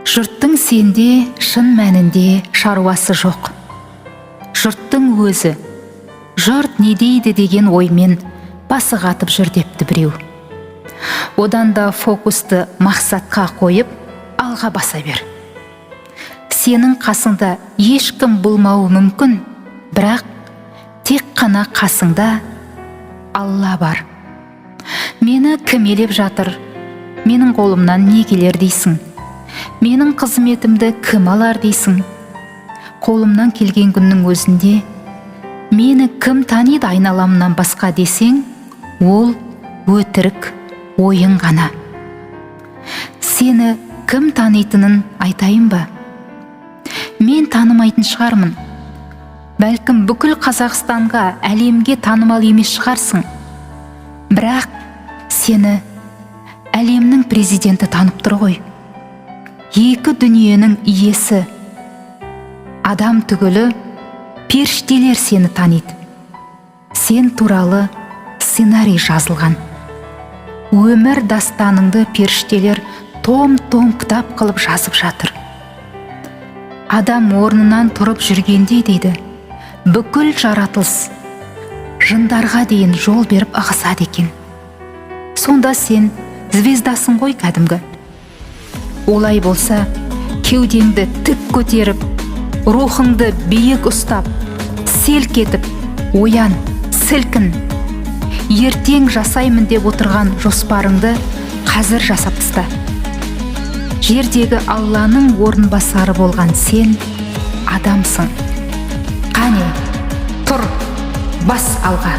Жұрттың сенде шын мәнінде шаруасы жоқ. Жұрттың өзі жұрт не дейді деген оймен басы қатып жүр депті біреу. Одан да фокусты мақсатқа қойып, алға баса бер. Сенің қасыңда ешкім болмауы мүмкін, бірақ тек қана қасыңда Алла бар. Мені кім елеп жатыр, менің қолымнан не келер дейсің, менің қызметімді кім алар дейсің. Қолымнан келген күннің өзінде мені кім таниды айналамнан басқа десең, ол өтірік ойың ғана. Сені кім танитынын айтайын ба? Мен танымайтын шығармын. Бәлкім, бүкіл Қазақстанға, әлемге танымал емес шығарсың. Бірақ сені әлемнің президенті танып тұр ғой. Екі дүниенің иесі. Адам түгілі, періштелер сені таниды. Сен туралы сценарий жазылған. Өмір дастаныңды періштелер том-том кітап қылып жазып жатыр. Адам орнынан тұрып жүргенде дейді, бүкіл жаратылыс жындарға дейін жол беріп ығысады екен. Сонда сен звездасың ғой кәдімгі. Олай болса, кеудеңді тік көтеріп, рухыңды биік ұстап, селк етіп, оян, сілкін. Ертең жасаймын деп отырған жоспарыңды қазір жасап таста. Жердегі Алланың орынбасары болған сен адамсың. Қане, тұр, бас алға.